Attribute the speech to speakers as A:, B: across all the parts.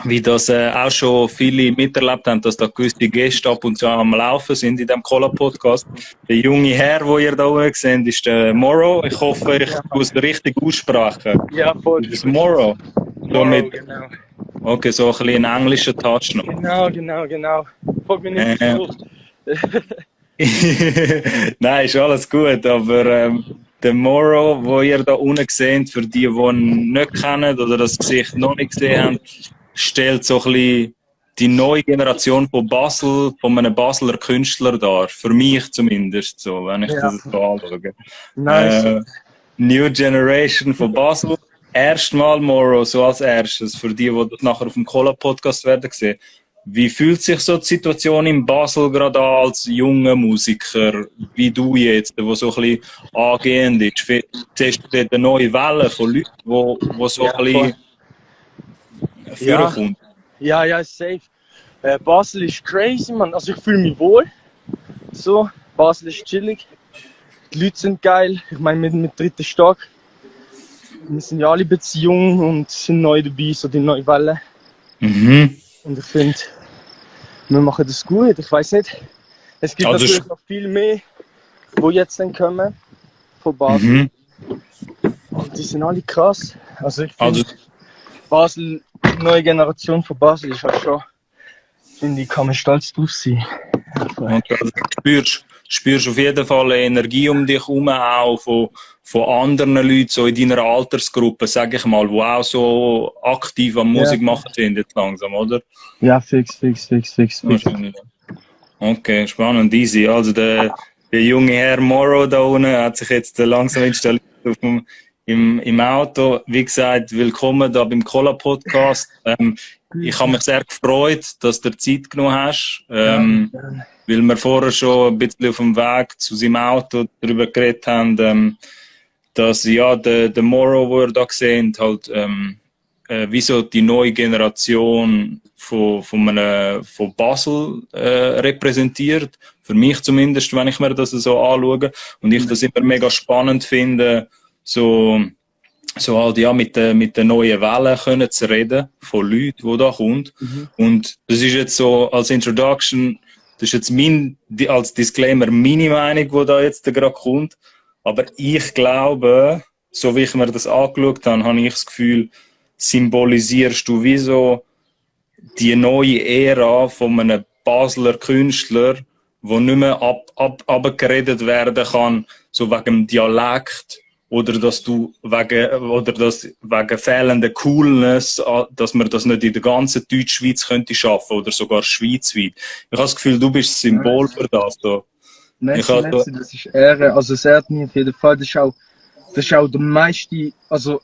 A: wie das auch schon viele miterlebt haben, dass da gewisse Gäste ab und zu am Laufen sind in dem Cola-Podcast. Der junge Herr, den ihr da oben seht, ist der Morrow. Ich hoffe, ich muss es richtig aussprechen.
B: Ja, voll.
A: Ist es Morrow? So
B: Morrow,
A: mit,
B: genau.
A: okay, so ein bisschen englischen Touch noch.
B: Genau. Folgt mir nicht
A: Äh,
B: so.
A: Nein, ist alles gut, aber der Morrow, wo ihr da unten seht, für die ihn nicht kennen oder das Gesicht noch nicht gesehen haben, stellt so ein bisschen die neue Generation von Basel, von einem Basler Künstler dar. Für mich zumindest, so, wenn ich
B: Ja,
A: das so anschaue.
B: nice.
A: Äh, New Generation von Basel. Erstmal Morrow, so als erstes, für die das nachher auf dem Cola-Podcast werden sehen. Wie fühlt sich so die Situation in Basel gerade an als junger Musiker, wie du jetzt, wo so ein bisschen angehend ist? Siehst du dort eine neue Welle von Leuten, wo so
B: Ja,
A: ein
B: voll.
A: bisschen
B: Ja,
A: vorkommt?
B: ja, safe. Basel ist crazy, man. Also ich fühle mich wohl. So, Basel ist chillig. Die Leute sind geil. Ich meine, mit dritten Stock. Wir sind ja alle ein bisschen jung und sind neu dabei, so die neue Welle.
A: Mhm.
B: Und ich finde, wir machen das gut. Ich weiß nicht. Es gibt
A: Also,
B: natürlich noch viel mehr, wo jetzt dann kommen von Basel.
A: mhm.
B: Und die sind alle krass. Also ich
A: Also,
B: finde, Basel, die neue Generation von Basel ist halt schon, finde ich, kann man stolz drauf sein.
A: und also spürst auf jeden Fall eine Energie um dich herum, auch von anderen Leuten, so in deiner Altersgruppe, sag ich mal, die auch so aktiv am
B: Ja,
A: Musik machen sind jetzt langsam, oder?
B: ja, fix.
A: Wahrscheinlich. Okay, spannend, easy. Also der junge Herr Morrow da unten hat sich jetzt langsam installiert im Auto. Wie gesagt, willkommen da beim Cola Podcast. Ich habe mich sehr gefreut, dass du dir Zeit genommen hast, weil wir vorher schon ein bisschen auf dem Weg zu seinem Auto darüber geredet haben, dass ja der Morrow, wo ihr da seht, halt wie so die neue Generation von Basel repräsentiert. Für mich zumindest, wenn ich mir das so anschaue. Und ich das immer mega spannend finde, so halt ja mit der neuen Welle können zu reden von Leuten, die da kommt. Und das ist jetzt so als Introduction, das ist jetzt als Disclaimer meine Meinung, die da jetzt gerade kommt. Aber ich glaube, so wie ich mir das angeschaut habe, habe ich das Gefühl, symbolisierst du wie so die neue Ära von einem Basler Künstler, wo nicht mehr abgeredet werden kann, so wegen dem Dialekt oder dass du wegen fehlender Coolness, dass man das nicht in der ganzen Deutschschweiz könnte schaffen oder sogar schweizweit. Ich habe das Gefühl, du bist das Symbol für das. Da.
B: merci, das ist Ehre. Also es ehrt mich auf jeden Fall. Das ist auch der meiste, also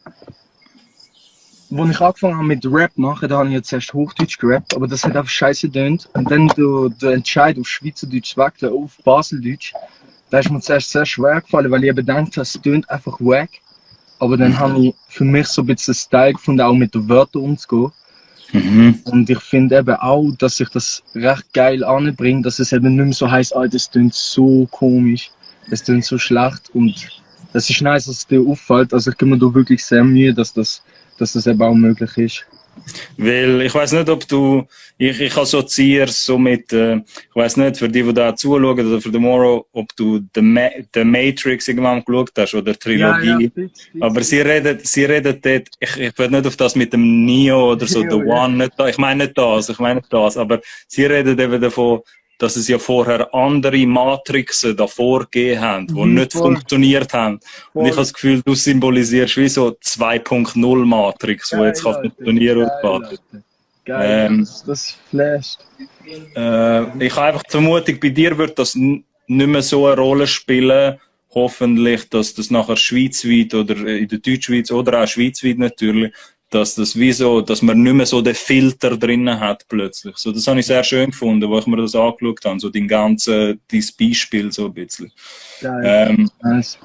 B: als ich angefangen habe mit Rap machen, da habe ich jetzt erst Hochdeutsch gerappt, aber das hat einfach scheiße getönt. Und dann der Entscheid auf Schweizerdeutsch weg, auf Baseldeutsch, da ist mir zuerst sehr schwer gefallen, weil ich eben gedacht habe, es tönt einfach wack. Aber dann habe ich für mich so ein bisschen Style gefunden, auch mit den Wörtern umzugehen. Und ich finde eben auch, dass sich das recht geil anbringt, dass es eben nicht mehr so heisst, ah, das tönt so komisch, das tönt so schlecht. Und das ist nice, dass es dir auffällt. Also ich gebe mir da wirklich sehr Mühe, dass das eben auch möglich ist.
A: Weil ich weiß nicht, ob ich assoziiere so mit, ich weiß nicht, für die da zuschauen oder für Tomorrow, ob du The Matrix irgendwann geschaut hast oder Trilogie.
B: Fix.
A: Aber sie reden dort, ich will nicht auf das mit dem Neo oder so, The
B: Ja.
A: One, nicht da, ich meine nicht das, aber sie reden eben davon, dass es ja vorher andere Matrixen davor gegeben haben, die nicht
B: Voll.
A: funktioniert haben. Und ich habe das Gefühl, du symbolisierst wie so 2.0 Matrix, die jetzt kann funktionieren kann.
B: Geil, das flasht.
A: Ich habe einfach die Vermutung, bei dir wird das nicht mehr so eine Rolle spielen. Hoffentlich, dass das nachher schweizweit oder in der Deutschschweiz oder auch schweizweit natürlich, dass das wie so, dass man nicht mehr so den Filter drinnen hat plötzlich. So, das habe ich sehr schön gefunden, wo ich mir das angeschaut habe, so dein Beispiel so ein bisschen.
B: Geil. Nice,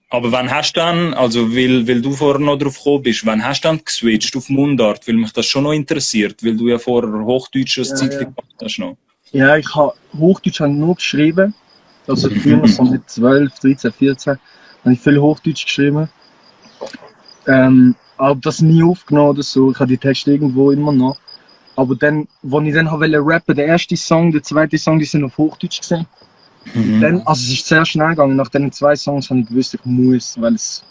A: Aber wann hast du dann, also weil du vorher noch drauf gekommen bist, wann hast du dann geswitcht auf Mundart? Weil mich das schon noch interessiert, weil du ja vorher Hochdeutsch ein Zeitchen gemacht hast noch.
B: Ja, ich habe Hochdeutsch nur geschrieben. Also früher so mit 12, 13, 14 habe ich viel Hochdeutsch geschrieben. habe das nie aufgenommen oder so. Ich habe die Texte irgendwo immer noch. Aber dann, als ich dann wollte rappen, der erste Song, der zweite Song, die sind auf Hochdeutsch gesehen. Und dann, also es ist sehr schnell gegangen. Nach den 2 Songs habe ich gewusst, ich muss, weil es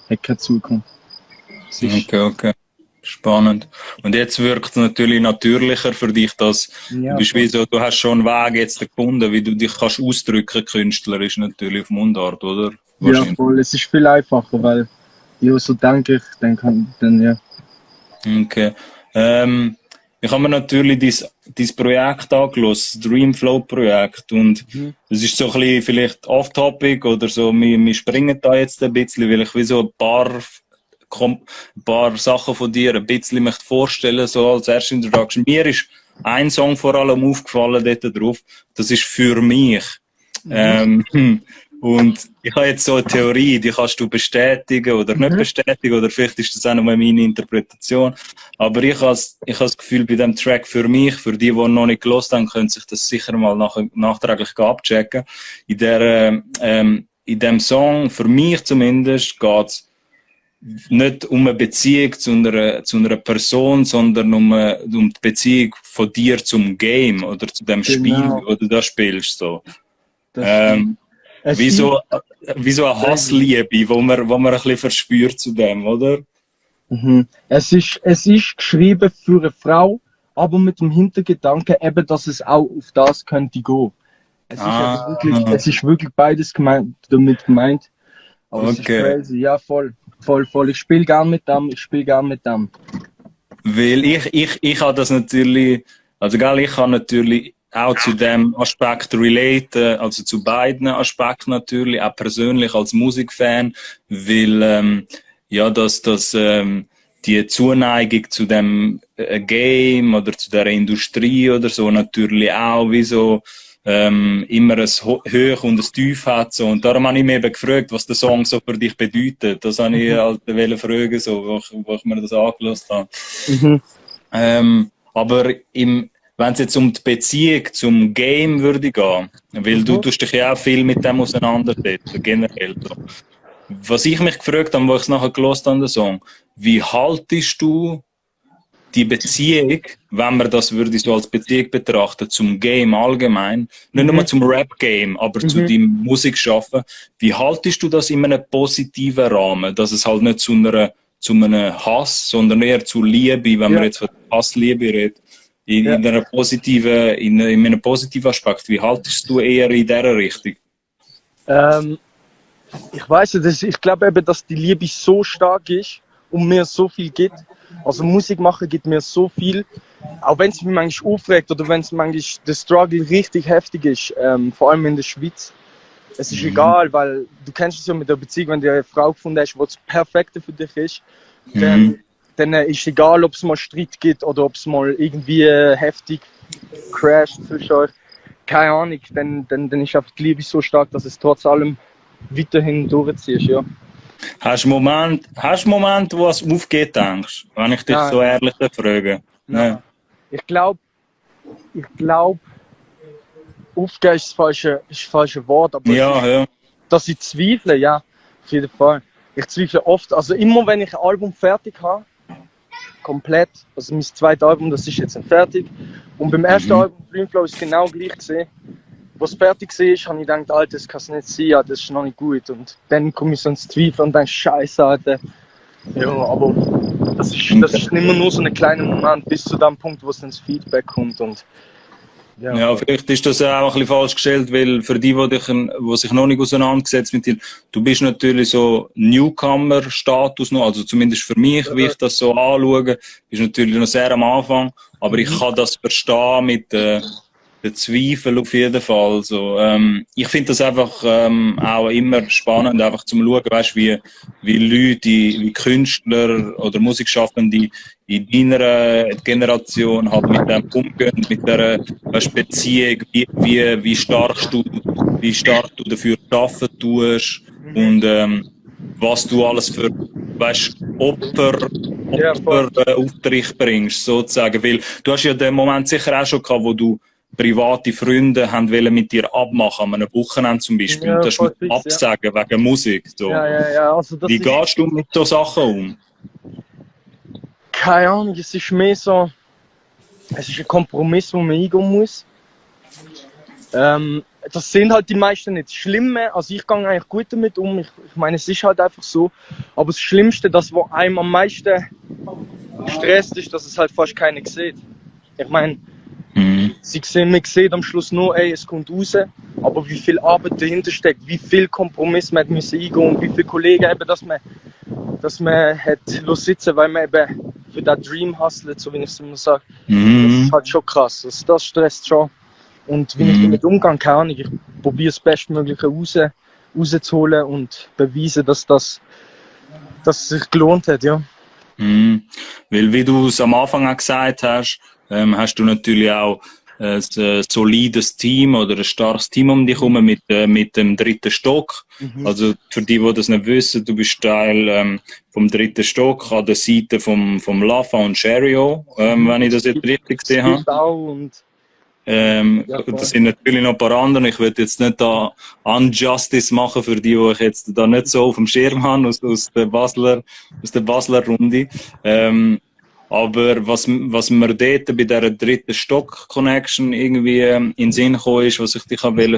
B: hat keine Zukunft. Es ist,
A: Okay. Spannend. Und jetzt wirkt es natürlich natürlicher für dich, dass
B: ja,
A: du bist wie so, du hast schon einen Weg jetzt gefunden, wie du dich kannst ausdrücken, künstlerisch natürlich auf Mundart, oder?
B: ja,
A: Wahrscheinlich.
B: voll. Es ist viel einfacher, weil ja, so denke ich, dann ja.
A: Okay. Ich habe mir natürlich dein Projekt angeschaut, das Dreamflow-Projekt. Und
B: Mhm.
A: es ist so ein bisschen vielleicht off-topic oder so, wir springen da jetzt ein bisschen, weil ich wie so ein paar Sachen von dir ein bisschen möchte vorstellen, so als erste Introduction. Mir ist ein Song vor allem aufgefallen dort drauf, das ist «Für mich». Ähm, und ich habe jetzt so eine Theorie, die kannst du bestätigen oder nicht bestätigen, oder vielleicht ist das auch noch mal meine Interpretation. Aber ich habe das Gefühl, bei dem Track «Für mich», für die noch nicht gehört haben, können sich das sicher mal nachträglich abchecken. In dem Song, für mich zumindest, geht es nicht um eine Beziehung zu einer Person, sondern um die Beziehung von dir zum Game oder zu dem Spiel,
B: Genau,
A: das du da spielst. So.
B: das stimmt.
A: Ähm,
B: Es
A: wie
B: ist,
A: so, wie so eine Hassliebe, wo man ein bisschen verspürt zu dem, oder?
B: es ist geschrieben für eine Frau, aber mit dem Hintergedanken eben, dass es auch auf das könnte gehen.
A: Ah,
B: Es ist wirklich beides damit gemeint. Aber es ist
A: okay.
B: crazy, ja, voll. Ich spiele gern mit dem, ich spiele gern mit dem.
A: Weil ich habe das natürlich, also gell, ich kann natürlich auch zu dem Aspekt relaten, also zu beiden Aspekten natürlich, auch persönlich als Musikfan, weil ja, die Zuneigung zu dem Game oder zu der Industrie oder so natürlich auch wie so immer ein Hoch und ein Tief hat. So. Und darum habe ich mich eben gefragt, was der Song so für dich bedeutet. Das habe ich halt fragen, so, wo ich mir das angelassen habe.
B: Mhm.
A: Aber wenn es jetzt um die Beziehung zum Game würde gehen, weil du
B: Mhm.
A: tust dich ja auch viel mit dem auseinandersetzen, generell. So. Was ich mich gefragt habe, wo ich es nachher gelost habe, den Song, wie haltest du die Beziehung, wenn man das würde so als Beziehung betrachten, zum Game allgemein, nicht nur
B: Mhm.
A: zum Rap-Game, aber zu
B: Mhm.
A: deinem Musikschaffen, wie haltest du das in einem positiven Rahmen, dass es halt nicht zu einem Hass, sondern eher zu Liebe, wenn man
B: Ja,
A: jetzt von Hassliebe redet,
B: ja.
A: in einem positiven Aspekt, wie haltest du eher in dieser Richtung?
B: Ähm, ich weiß nicht, ich glaube eben, dass die Liebe so stark ist und mir so viel gibt. Also Musik machen gibt mir so viel. Auch wenn es mich manchmal aufregt oder wenn es manchmal der Struggle richtig heftig ist, vor allem in der Schweiz. Es ist egal, weil du kennst es ja mit der Beziehung, wenn du eine Frau gefunden hast, die das Perfekte für dich ist,
A: Mhm.
B: dann, dann ist es egal, ob es mal Streit gibt oder ob es mal irgendwie heftig crasht zwischen euch. Keine Ahnung, dann ist einfach die Liebe so stark, dass es trotz allem weiterhin durchziehst, ja.
A: Hast du Moment, wo es aufgeht, denkst, wenn ich dich
B: Nein,
A: so ehrlich frage?
B: nein. Ich glaube, ich glaub, aufgeben ist das falsche Wort, aber es
A: Ja,
B: ist,
A: ja.
B: dass ich zweifle, ja, auf jeden Fall. Ich zweifle oft, also immer wenn ich ein Album fertig habe, komplett, also mein zweites Album, das ist jetzt fertig. Und beim ersten
A: Mhm.
B: Album, Dreamflow, ist es genau gleich gesehen. Wo es fertig war, habe ich gedacht, Alter, das kann es nicht sein, ja, das ist noch nicht gut. Und dann komme ich so ins Zweifel und denke, Scheiße, Alter. Ja, aber das ist immer nur so ein kleiner Moment, bis zu dem Punkt, wo es dann das Feedback kommt. Und ja,
A: Ja,
B: voll.
A: vielleicht ist das auch ein bisschen falsch gestellt, weil für die, die sich noch nicht auseinandergesetzt mit dir, du bist natürlich so Newcomer-Status noch, also zumindest für mich, wie ich das so anschaue, ist natürlich noch sehr am Anfang, aber ich kann das verstehen mit den Zweifeln auf jeden Fall. So, ich finde das einfach auch immer spannend, einfach zum Schauen, weißt, wie Leute, wie Künstler oder Musikschaffende in deiner Generation halt mit dem umgehen, mit der Beziehung, wie stark du dafür arbeiten tust und was du alles für, weißt,
B: Ja, voll.
A: Auftritt bringst, sozusagen. Weil du hast ja den Moment sicher auch schon gehabt, wo du private Freunde haben wollen mit dir abmachen, an einem Wochenende zum Beispiel. Und
B: Ja,
A: das
B: voll
A: musst
B: fix, ja.
A: absagen wegen Musik. So.
B: Ja, also das
A: Wie
B: ist.
A: gehst du mit so Sachen um?
B: Keine Ahnung, es ist mehr so, es ist ein Kompromiss, den man eingehen muss. Das sind halt die meisten nicht schlimm, also ich gehe eigentlich gut damit um, ich meine, es ist halt einfach so. Aber das Schlimmste, das was einem am meisten stresst, ist, dass es halt fast keiner sieht. Ich meine, man sieht am Schluss nur, ey, es kommt raus, aber wie viel Arbeit dahinter steckt, wie viel Kompromiss man müssen eingehen und wie viele Kollegen eben, dass man hat sitzen, weil man eben für das Dream hustelt, so wie ich es immer sage. Das ist halt schon krass, das stresst schon. Und wie ich damit umgehe, keine Ahnung, ich probiere das Bestmögliche rauszuholen und beweisen, dass es sich gelohnt hat, ja.
A: Weil, wie du es am Anfang auch gesagt hast, hast du natürlich auch ein solides Team oder ein starkes Team um dich herum mit dem dritten Stock. Also für die das nicht wissen, du bist Teil vom dritten Stock an der Seite vom Lafa und Sherio, wenn ich das jetzt richtig gesehen habe. Das sind natürlich noch ein paar andere. Ich will jetzt nicht da Unjustice machen für die ich jetzt da nicht so auf dem Schirm habe aus der Basler Runde. Aber was mir dort bei dieser dritten Stock Connection irgendwie in den Sinn gekommen ist, was ich dich fragen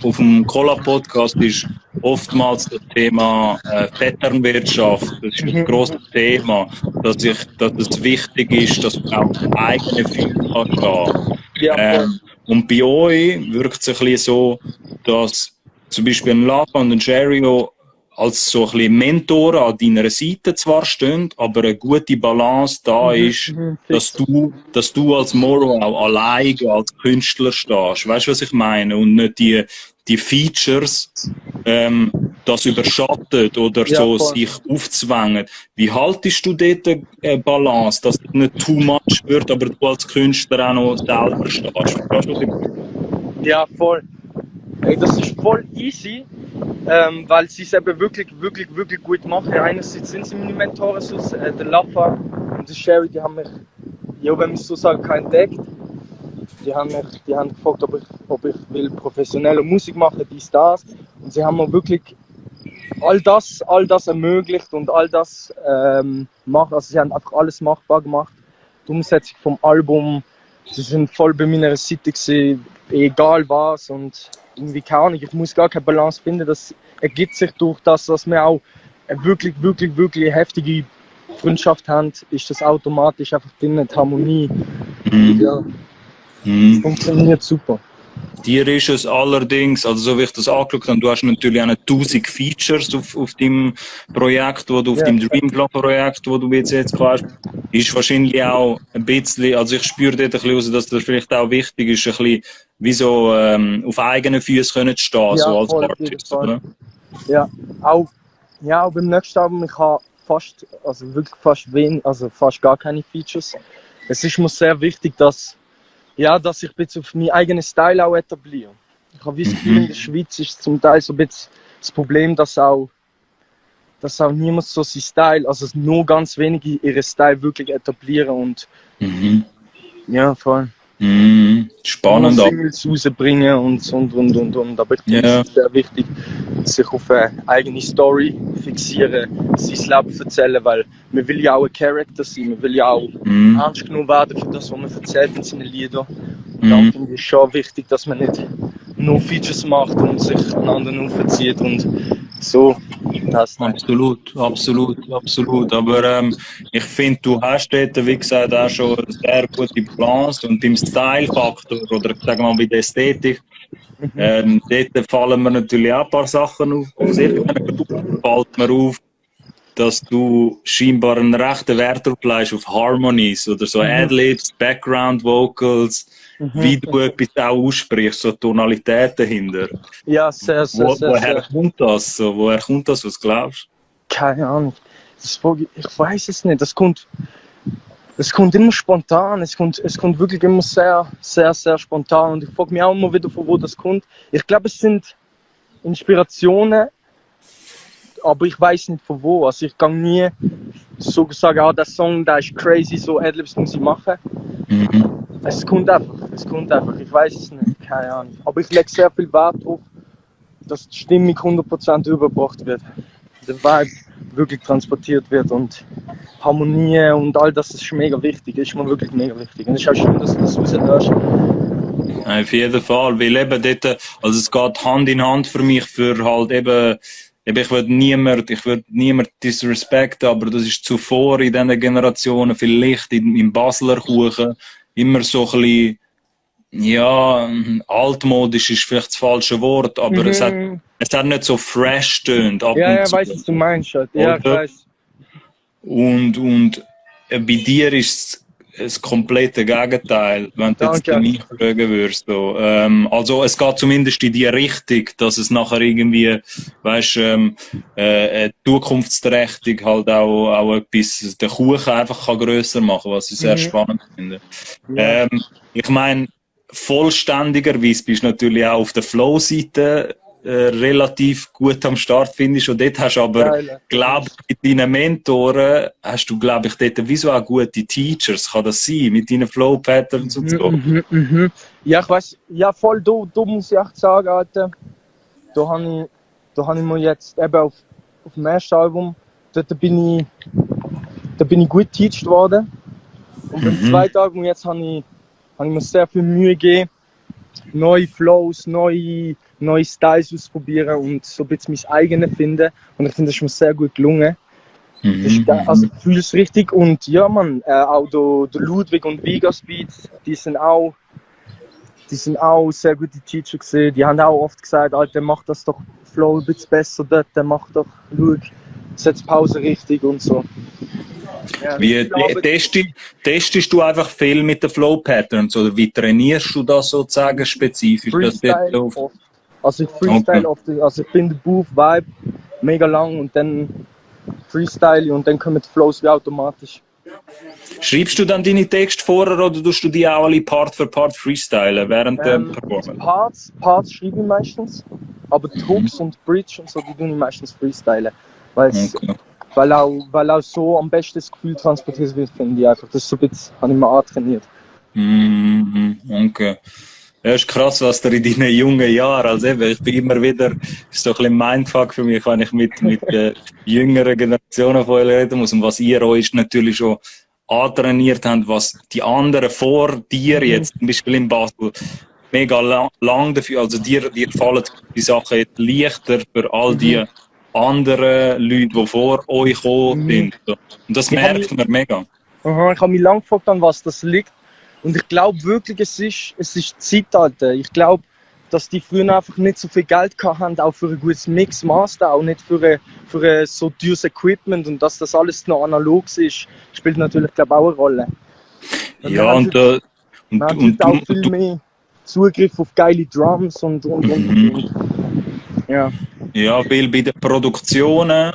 A: auf dem Cola-Podcast ist oftmals das Thema Vetternwirtschaft. Das ist ein grosses Thema, dass es wichtig ist, dass man auch eigene Füße kann.
B: Ja,
A: Und bei euch wirkt es ein bisschen so, dass zum Beispiel ein Lapa und ein Sherio als so ein bisschen Mentoren an deiner Seite zwar stehen, aber eine gute Balance da ist, dass du als Moro auch alleine als Künstler stehst. Weißt du, was ich meine? Und nicht die Features das überschattet oder
B: ja,
A: so
B: voll.
A: sich aufzwängen. Wie haltest du dort eine Balance, dass das nicht too much wird, aber du als Künstler auch noch selber stehst? Verstehst du, was ich meine?
B: Ja, voll. Ey, das ist voll easy, weil sie es eben wirklich, wirklich, wirklich gut machen. Einerseits sind sie meine Mentoren, so, der Laffa und der Sherry, die haben mich, ja, wenn man es so sagen kann, entdeckt. Die haben gefragt, ob ich will professionelle Musik machen, dies, das. Und sie haben mir wirklich all das ermöglicht und all das machen. Also sie haben einfach alles machbar gemacht. Die Umsetzung vom Album, sie sind voll bei meiner Seite gewesen, egal was. Und irgendwie keine Ahnung, ich muss gar keine Balance finden. Das ergibt sich durch das, dass wir auch eine wirklich, wirklich, wirklich heftige Freundschaft haben, ist das automatisch einfach drin, die Harmonie. Ja, funktioniert super.
A: Dir ist es allerdings, also so wie ich das angeschaut habe, du hast natürlich auch 1000 Features auf deinem Projekt, auf deinem Dream Club Projekt, wo du jetzt hast. Ist wahrscheinlich auch ein bisschen, also ich spüre dort ein bisschen raus, dass das vielleicht auch wichtig ist, ein bisschen wie so auf eigenen Füßen können stehen,
B: Ja,
A: so als
B: voll,
A: Artist, oder?
B: Ja, auch beim nächsten Album, ich habe fast gar keine Features. Es ist mir sehr wichtig, dass ich ein bisschen auf meinen eigenen Style auch etabliere. Ich habe das Gefühl, in der Schweiz ist zum Teil so ein bisschen das Problem, dass auch niemand so sein Style, also nur ganz wenige ihren Style wirklich etablieren und ja, voll.
A: Spannend.
B: Singles rausbringen und. Aber ich finde es sehr wichtig, sich auf eine eigene Story fixieren, sein Leben erzählen, weil man will ja auch ein Charakter sein, man will ja auch ernst genug werden für das, was man erzählt in seinen Liedern. Und dann finde ich es schon wichtig, dass man nicht nur Features macht und sich an anderen aufzieht und so. Das
A: Absolut. Aber ich finde, du hast dort, wie gesagt, auch schon eine sehr gute Balance und beim Style-Faktor oder sagen wir mal bei der Ästhetik, dort fallen mir natürlich auch ein paar Sachen auf. Sicher fällt mir auf, dass du scheinbar einen rechten Wert drauf legst auf Harmonies oder so Adlibs, Background Vocals, wie du etwas auch aussprichst, so Tonalität dahinter.
B: Ja, sehr.
A: Woher kommt das? So, woher kommt das? Was glaubst du?
B: Keine Ahnung. Ich weiß es nicht. Es kommt immer spontan. Es kommt wirklich immer sehr, sehr, sehr spontan. Und ich frage mich auch immer wieder, von wo das kommt. Ich glaube, es sind Inspirationen, aber ich weiß nicht von wo. Also ich kann nie so sagen, der Song, der ist crazy, so Adlibs muss ich machen. Es kommt einfach. Ich weiß es nicht. Keine Ahnung. Aber ich lege sehr viel Wert darauf, dass die Stimmung 100% übergebracht wird. Der Vibe wirklich transportiert wird und Harmonie und all das ist mega wichtig. Das ist mir wirklich mega wichtig. Und es ist auch schön, dass du das raushörst.
A: Auf jeden Fall, weil eben dort, also es geht Hand in Hand für mich, für halt eben ich würde niemand disrespekten, aber das ist zuvor in diesen Generationen vielleicht im Basler Kuchen immer so ein bisschen, ja, altmodisch ist vielleicht das falsche Wort, aber es hat nicht so fresh tönt ab
B: Ja,
A: und
B: ja,
A: zu.
B: weißt du, was du meinst. Halt. Ja, ich
A: Oder?
B: weiß.
A: Und bei dir ist es das komplette Gegenteil, wenn du jetzt
B: Danke.
A: mich fragen würdest. So. Also es geht zumindest in die Richtung, dass es nachher irgendwie, weißt, zukunftsträchtig halt auch etwas, den Kuchen einfach kann grösser machen, was ich sehr spannend finde.
B: Ja.
A: Ich meine, vollständigerweise bist du natürlich auch auf der Flow-Seite relativ gut am Start, finde ich. Und dort hast du aber,
B: Geil.
A: glaube ich, mit deinen Mentoren hast du, glaube ich, dort wieso auch gute Teachers. Kann das sein? Mit deinen Flow-Patterns und so?
B: Ja, ich weiß, ja voll, da muss ich echt sagen, Alter, da hab ich mir jetzt eben auf dem ersten Album, da bin ich gut geteacht worden. Und beim zweiten Album jetzt habe ich mir sehr viel Mühe gegeben, neue Flows, neue Styles ausprobieren und so ein bisschen mein eigenes finden. Und ich finde, das ist mir sehr gut gelungen. Das ist also ich fühle es richtig. Und ja, man, auch der Ludwig und Vegas Beats, die sind auch sehr gute Teacher gewesen. Die haben auch oft gesagt, Alter, mach das doch Flow ein bisschen besser dort, mach doch, schau, setz Pause richtig und so. Ja,
A: Wie testest du einfach viel mit den Flow Patterns oder wie trainierst du das sozusagen spezifisch?
B: Freestyle oft. Also ich freestyle oft, also ich bin der Booth Vibe mega lang und dann freestyle und dann kommen die Flows wie automatisch.
A: Schreibst du dann deine Texte vorher oder tust du die auch alle Part für Part freestylen während der Performance?
B: Parts schreibe ich meistens, aber die Hooks und Bridge und so, die tue ich meistens freestylen. Weil auch so am besten das Gefühl transportiert wird, finde ich einfach. Das ist so ein bisschen, habe ich mir antrainiert.
A: Okay. Ja, ist krass, was du in deinen jungen Jahren, also eben, ich bin immer wieder, ist so ein bisschen Mindfuck für mich, wenn ich mit jüngeren Generationen von euch reden muss und was ihr euch natürlich schon antrainiert habt, was die anderen vor dir jetzt, zum Beispiel in Basel, mega lang dafür, also dir fallen die Sachen jetzt leichter für all die anderen Leute, die vor euch gekommen sind. Und das merkt man mega.
B: Ich habe mich lange gefragt, an was das liegt. Und ich glaube wirklich, es ist Zeitalter. Ich glaube, dass die früher einfach nicht so viel Geld hatten, auch für ein gutes Mix-Master, auch nicht für ein so teures Equipment und dass das alles noch analog ist, spielt natürlich, glaube ich, auch eine Rolle.
A: Ja, und
B: auch viel mehr Zugriff auf geile Drums und. Ja.
A: Ja, weil bei den Produktionen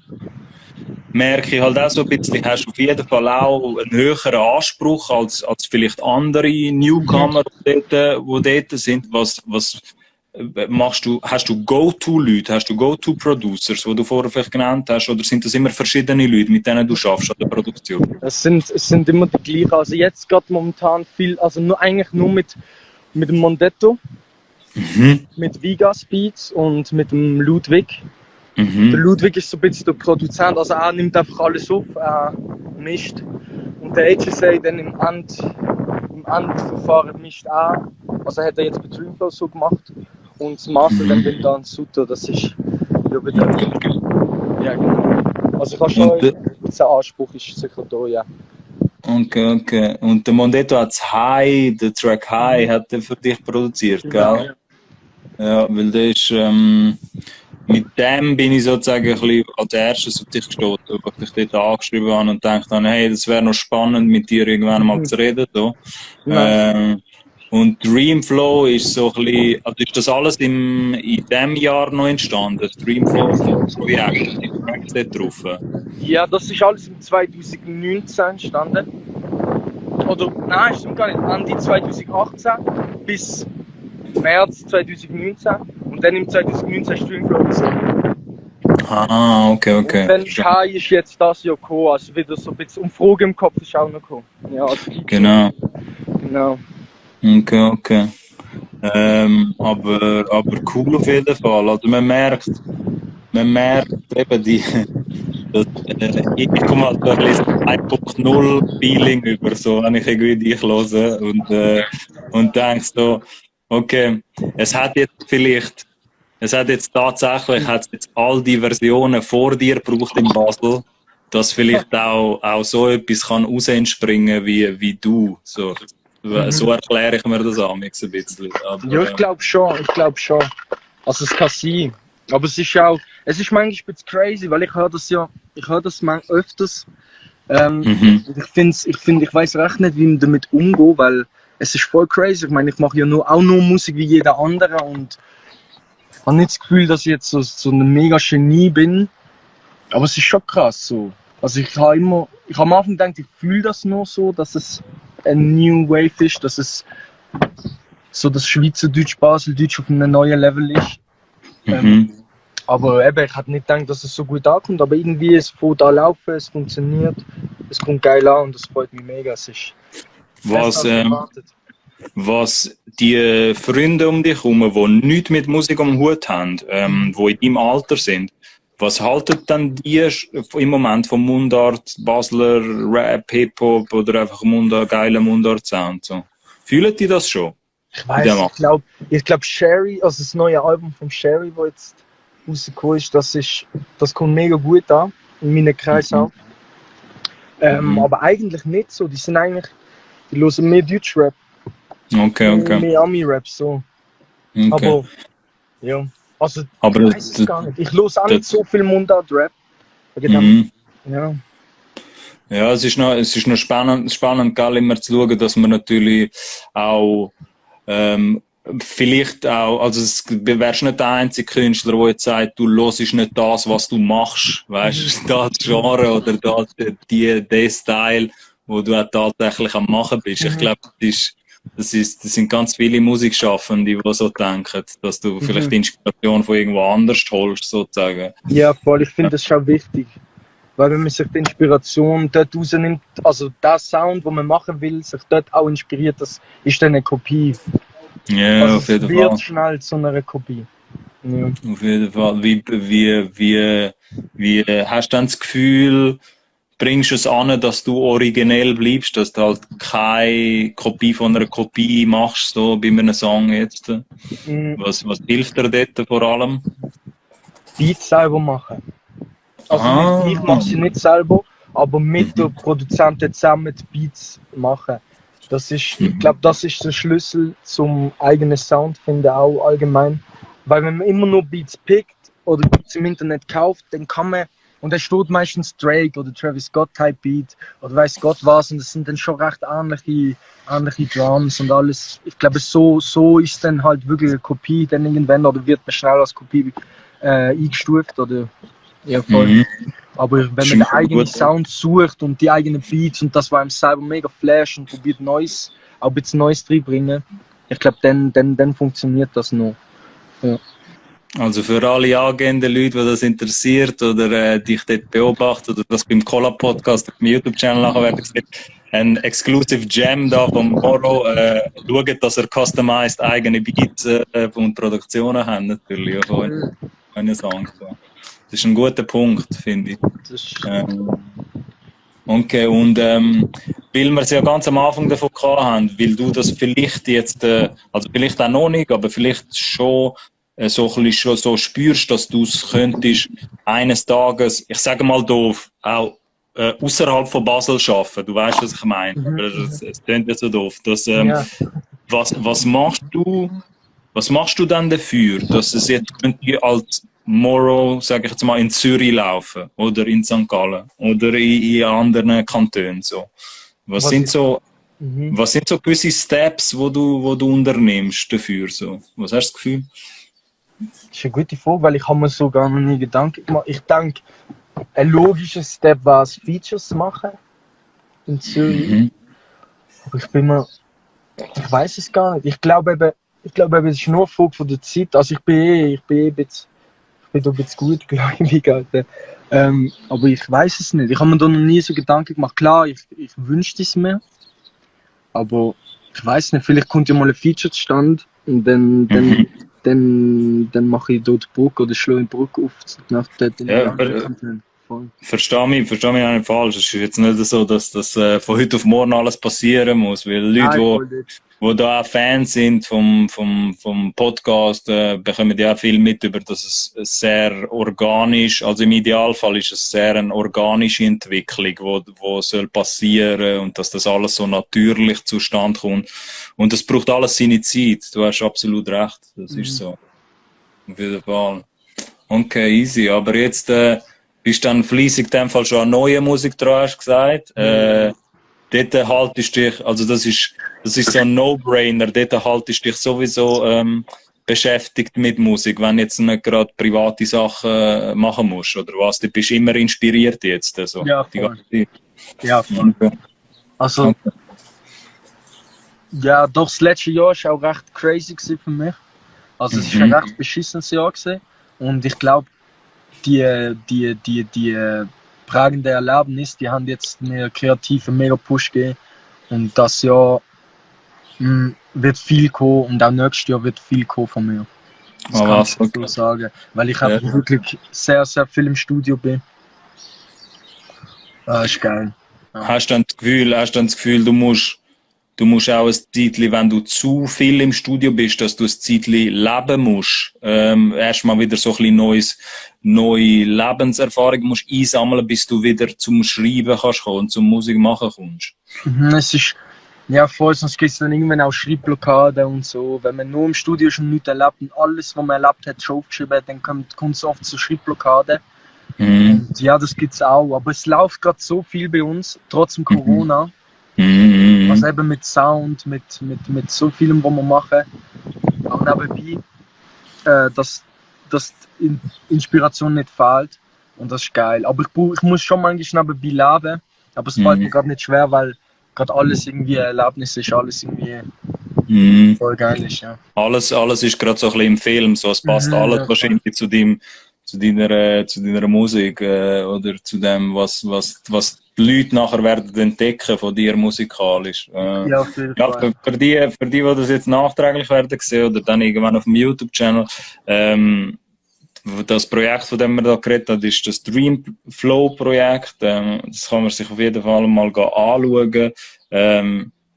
A: merke ich halt auch so ein bisschen, hast du auf jeden Fall auch einen höheren Anspruch als vielleicht andere Newcomer, die dort sind. Was machst du? Hast du Go-To-Leute, hast du Go-To-Producers, die du vorher vielleicht genannt hast, oder sind das immer verschiedene Leute, mit denen du schaffst an der Produktion?
B: Es sind immer die gleichen. Also jetzt gerade momentan viel, also eigentlich nur mit dem Mondetto, mit Vegas Beats und mit dem Ludwig. Der Ludwig ist so ein bisschen der Produzent, also er nimmt einfach alles auf, er mischt. Und der HSA dann im Endverfahren mischt auch. Also hat er jetzt bei Dreamflow so gemacht. Und das Master dann will dann Sutter, das ist ja wieder. Ja, genau. Also ich habe schon dieser Anspruch ist sicher da, ja.
A: Okay. Und der Mondetto hat den Track High hat er für dich produziert,
B: Genau,
A: gell? Ja, weil der ist, mit dem bin ich sozusagen ein bisschen als erstes auf dich gestoßen, weil ich dich dort angeschrieben habe und dachte dann, hey, das wäre noch spannend, mit dir irgendwann mal zu reden. So. Und Dreamflow ist so ein bisschen, also ist das alles in diesem Jahr noch entstanden, das Dreamflow-Projekt, die Tracks dort drauf?
B: Ja, das ist alles im 2019 entstanden. Oder nein, stimmt gar nicht, Ende 2018 bis März 2019 und dann im 2019 ist Dreamflow gezogen.
A: Okay.
B: Und dann Kai ist jetzt das Jahr gekommen, also wieder so ein bisschen Umfrage im Kopf ist auch noch gekommen. Ja, also
A: genau. Okay. Aber cool auf jeden Fall. Also man merkt eben ich komme halt so ein bisschen 2.0 Feeling über, so, wenn ich irgendwie dich höre und denke so, okay, es hat jetzt vielleicht, es hat jetzt tatsächlich, hat es jetzt all die Versionen vor dir gebraucht in Basel, dass vielleicht auch so etwas kann raus entspringen wie du, so. So erkläre ich mir das amigs ein bisschen.
B: Ja, ich glaube schon, Also es kann sein. Aber es ist manchmal ein bisschen crazy, weil ich höre das öfters.
A: Mhm.
B: Ich weiß recht nicht, wie ich damit umgehe, weil es ist voll crazy. Ich meine, ich mache ja auch nur Musik wie jeder andere und habe nicht das Gefühl, dass ich jetzt so ein mega Genie bin. Aber es ist schon krass so. Also ich habe am Anfang gedacht, ich fühle das nur so, dass es ein New Wave ist, dass es so das Schweizerdeutsch, Baseldeutsch auf einem neuen Level ist.
A: Mhm.
B: Aber eben, ich hatte nicht gedacht, dass es so gut ankommt, aber irgendwie, es fängt an laufen, es funktioniert, es kommt geil an und das freut mich mega. Es ist besser
A: Was,
B: als erwartet.
A: was die Freunde um dich herum, die nichts mit Musik am Hut haben, die in deinem Alter sind, was halten dann die im Moment vom Mundart, Basler, Rap, Hip-Hop oder einfach geiler Mundart-Sound? So? Fühlen die das schon?
B: Ich
A: In dem
B: weiß,
A: Alter?
B: ich glaube Sherry, also das neue Album von Sherry, das jetzt rausgekommen ist, das kommt mega gut an, in meinen Kreis auch. Aber eigentlich nicht so, die hören mehr Deutschrap,
A: Okay, okay.
B: mehr Ami-Rap so.
A: Okay.
B: Aber ja, also ich
A: Aber
B: weiß es gar nicht. Ich höre auch nicht
A: das,
B: so viel Mundart-Rap. Wegen dem-
A: mhm.
B: Ja.
A: Ja, es ist noch spannend, gell, immer zu schauen, dass man natürlich auch vielleicht auch, also es wärst nicht der einzige Künstler, der jetzt sagt, du hörst nicht das, was du machst, weißt du, das Genre oder der Style, wo du auch tatsächlich am machen bist. Ich glaube, das sind ganz viele Musikschaffende, die so denken, dass du vielleicht die Inspiration von irgendwo anders holst, sozusagen.
B: Ja, voll, ich finde das schon wichtig. Weil wenn man sich die Inspiration dort rausnimmt, also der Sound, den man machen will, sich dort auch inspiriert, das ist dann eine Kopie.
A: Ja,
B: Also
A: auf
B: es
A: jeden
B: wird
A: Fall.
B: schnell zu einer Kopie. Ja.
A: Auf jeden Fall. Wie hast du dann das Gefühl, bringst du es an, dass du originell bleibst, dass du halt keine Kopie von einer Kopie machst, so bei einem Song jetzt?
B: Mm,
A: Was hilft dir dort vor allem?
B: Beats selber machen. Also nicht,
A: Ah,
B: ich mache sie nicht selber, aber mit
A: mhm,
B: den Produzenten zusammen die Beats machen. Ich
A: mhm,
B: glaube, das ist der Schlüssel zum eigenen Sound, finde ich auch allgemein. Weil wenn man immer nur Beats pickt oder Beats im Internet kauft, dann kann man, und da steht meistens Drake oder Travis Scott Type Beat oder weiß Gott was, und das sind dann schon recht ähnliche Drums und alles. Ich glaube, so ist dann halt wirklich eine Kopie dann irgendwann oder wird man schnell als Kopie eingestuft oder ja voll.
A: mhm.
B: Aber
A: Das
B: wenn
A: ist
B: man den
A: ein
B: eigenen
A: gut.
B: Sound sucht und die eigenen Beats und das war einem selber mega flash und probiert Neues, auch ein bisschen Neues reinbringen, ich glaube, dann funktioniert das noch. Ja.
A: Also für alle angehenden Leute, die das interessiert oder dich dort beobachten oder das beim Collab-Podcast auf dem YouTube-Channel nachher werden sehen, ein Exclusive Jam da vom Moro. Schaut, dass er customized eigene Beats und Produktionen haben natürlich auf euren Songs. So. Das ist ein guter Punkt, finde ich.
B: Das
A: Ähm, okay, und weil wir es ja ganz am Anfang davon gehabt haben, weil du das vielleicht jetzt, also vielleicht auch noch nicht, aber vielleicht schon so ein bisschen schon so spürst, dass du es könntest eines Tages, ich sage mal doof, auch außerhalb von Basel schaffen. Du weißt, was ich meine. Aber es klingt ja so doof. Dass,
B: ja.
A: was was machst du dann dafür, dass es jetzt könnte als Morrow, sage ich jetzt mal, in Zürich laufen oder in St. Gallen oder in anderen Kantonen so? Was
B: Was
A: sind
B: ich,
A: so,
B: mhm.
A: was sind so gewisse Steps, wo du unternimmst dafür so? Was hast du das Gefühl?
B: Das ist eine gute Frage, weil ich habe mir so gar noch nie Gedanken gemacht. Ich denke, ein logischer Step war es, Features zu machen in Zürich.
A: Mhm.
B: Aber ich weiß es gar nicht. Ich glaube eben, es ist nur eine Frage von der Zeit. Also ich bin ein bisschen bin da ein bisschen gut gläubig, Alter. Aber ich weiß es nicht. Ich habe mir da noch nie so Gedanken gemacht. Klar, ich wünschte es mir, aber ich weiß nicht. Vielleicht kommt ja mal ein Feature zustande und
A: Mhm.
B: dann mache ich dort die Brücke oder schlage die Brücke auf nach dort in die
A: Ja,
B: anderen Kanäle. voll.
A: Versteh mich auch nicht falsch. Es ist jetzt nicht so, dass das von heute auf morgen alles passieren muss, weil Leute,
B: Nein, voll nicht.
A: wo da auch Fans sind vom Podcast, bekommen ja auch viel mit über, dass es sehr organisch, also im Idealfall ist es sehr eine organische Entwicklung, wo soll passieren und dass das alles so natürlich zustande kommt. Und das braucht alles seine Zeit. Du hast absolut recht. Das ist so. Auf jeden Fall. Okay, easy. Aber jetzt bist du dann fleissig in dem Fall schon an neue Musik dran, hast du gesagt. Dort haltest du dich, also das ist so ein No-Brainer, dort haltest du dich sowieso beschäftigt mit Musik, wenn du jetzt nicht gerade private Sachen machen musst, oder was? Du bist immer inspiriert jetzt, also,
B: Ja,
A: die
B: voll.
A: ganze Zeit.
B: Ja, voll.
A: Okay.
B: Also,
A: Okay.
B: ja, doch, das letzte Jahr war auch recht crazy gewesen für mich. Also, es war ein recht beschissenes Jahr gewesen. Und ich glaube, die prägende Erlebnis, die haben jetzt mir kreativen mega Push gegeben. Und das Jahr wird viel kommen und auch nächstes Jahr wird viel kommen von mir. Das kann ich so sagen. Weil ich einfach wirklich sehr, sehr viel im Studio bin. Ist geil. Ja.
A: Hast du dann das Gefühl, du musst auch ein Zeitchen, wenn du zu viel im Studio bist, dass du ein Zeitchen leben musst, erstmal wieder so ein bisschen neue Lebenserfahrung musst einsammeln, bis du wieder zum Schreiben kannst kommen und zum Musik machen kommst.
B: Es ist, ja voll, sonst gibt es dann irgendwann auch Schreibblockade und so. Wenn man nur im Studio schon nichts erlebt und alles, was man erlebt hat, schon aufgeschrieben hat, dann kommt es oft zur Schreibblockade. Und ja, das gibt es auch. Aber es läuft gerade so viel bei uns, trotz dem Corona. Also eben mit Sound, mit so vielem, was wir machen. Auch nebenbei, dass die Inspiration nicht fehlt. Und das ist geil. Aber ich muss schon manchmal nebenbei leben. Aber es fällt mir gerade nicht schwer, weil gerade alles irgendwie ein Erlebnis ist, alles irgendwie voll geil ist. Ja.
A: Alles ist gerade so ein bisschen im Film, so, es passt alles
B: ja,
A: wahrscheinlich zu deiner Musik oder zu dem, was die Leute nachher werden entdecken von dir musikalisch.
B: Ja, auf jeden Fall.
A: Für die das jetzt nachträglich werden sehen oder dann irgendwann auf dem YouTube-Channel, das Projekt, von dem wir da geredet haben, ist das Dreamflow-Projekt. Das kann man sich auf jeden Fall mal anschauen.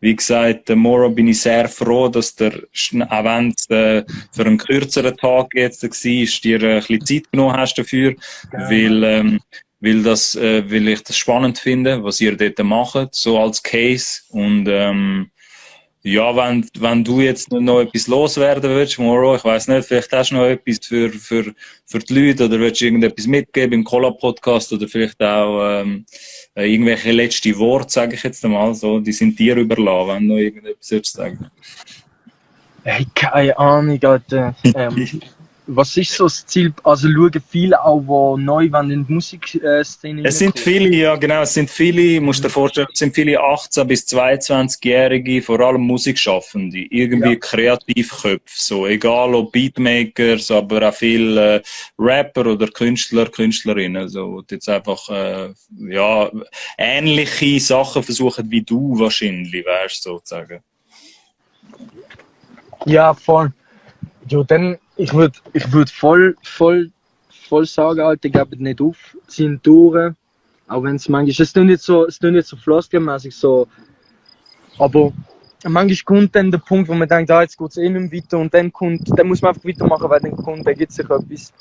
A: Wie gesagt, Moro bin ich sehr froh, dass der, auch wenn es für einen kürzeren Tag jetzt war, dir ein bisschen Zeit genommen hast dafür, weil ich das spannend finde, was ihr dort macht, so als Case. Und ja, wenn du jetzt noch etwas loswerden willst, Moro, ich weiss nicht, vielleicht hast du noch etwas für die Leute oder willst du irgendetwas mitgeben im Cola-Podcast oder vielleicht auch irgendwelche letzte Worte, sage ich jetzt einmal so, die sind dir überlassen, wenn du noch irgendetwas willst sagen.
B: Hey, keine Ahnung, Alter. Was ist so das Ziel? Also schauen viele auch, die neu in die Musikszene
A: Es sind viele, ja genau, es sind viele, musst dir vorstellen, es sind viele 18- bis 22-Jährige, vor allem Musikschaffende, irgendwie Kreativköpfe, so, egal ob Beatmakers, aber auch viele Rapper oder Künstler, Künstlerinnen, so, die jetzt einfach, ja, ähnliche Sachen versuchen wie du wahrscheinlich, wärst sozusagen.
B: Ja, voll. Ja, dann, ich würd voll sagen, Alter, gebt nicht auf, sind durch. Auch wenn es manchmal, es klingt nicht so floskelmäßig so, aber manchmal kommt dann der Punkt, wo man denkt, jetzt geht es eh nicht mehr weiter und dann muss man einfach weitermachen, weil dann gibt sich etwas.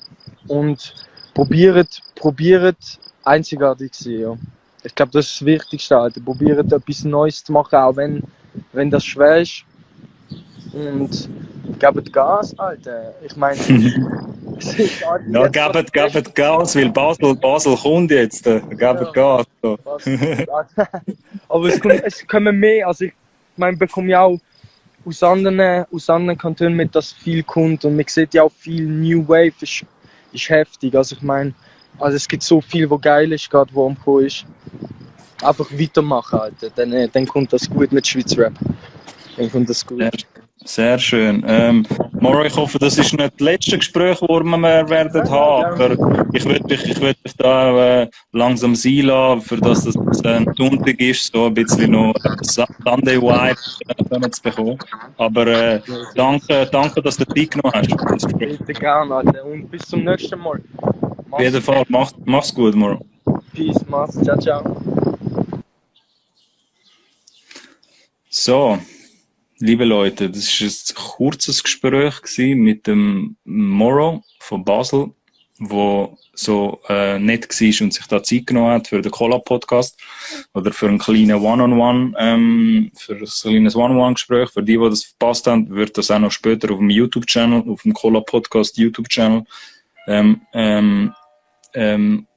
B: Und probiert einzigartig zu sein, ja. Ich glaube, das ist das Wichtigste, Alter. Probiert etwas Neues zu machen, auch wenn das schwer ist. Und gebt Gas, Alter. Ich meine,
A: ja, gebt Gas, weil Basel kommt jetzt. Gebt Gas. So.
B: Aber es kommen mehr. Also ich meine, bekomme ja auch aus anderen Kantonen mit, dass viel kommt. Und man sieht ja auch viel New Wave ist heftig. Also ich meine, es gibt so viel, was geil ist, gerade wo am Kommen ist. Einfach weitermachen, Alter. Dann kommt das gut mit Schweizer Rap. Dann kommt das gut.
A: Sehr schön. Moro, ich hoffe, das ist nicht das letzte Gespräch, das wir werden haben, aber ich würde dich da langsam sein lassen, für das ein Sonntag ist, so ein bisschen noch Sunday Vibe zu bekommen. Aber danke, dass du Zeit genommen hast.
B: Bitte gerne, Alter. Und bis zum nächsten Mal.
A: Auf jeden Fall, mach's gut, Moro.
B: Peace, Mats, ciao, ciao.
A: So, liebe Leute, das war ein kurzes Gespräch gewesen mit dem Morrow von Basel, wo so nett war und sich da Zeit genommen hat für den Collab-Podcast oder für einen kleinen One-on-One, für ein kleines One-on-One-Gespräch. Für die das verpasst haben, wird das auch noch später auf dem YouTube-Channel, auf dem Collab-Podcast YouTube-Channel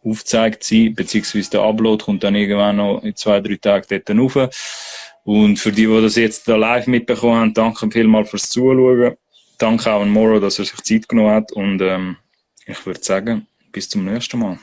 A: aufgezeigt sein, beziehungsweise der Upload kommt dann irgendwann noch in 2-3 Tagen dort rauf. Und für die das jetzt da live mitbekommen haben, danke vielmals fürs Zuschauen. Danke auch an Morrow, dass er sich Zeit genommen hat und ich würde sagen, bis zum nächsten Mal.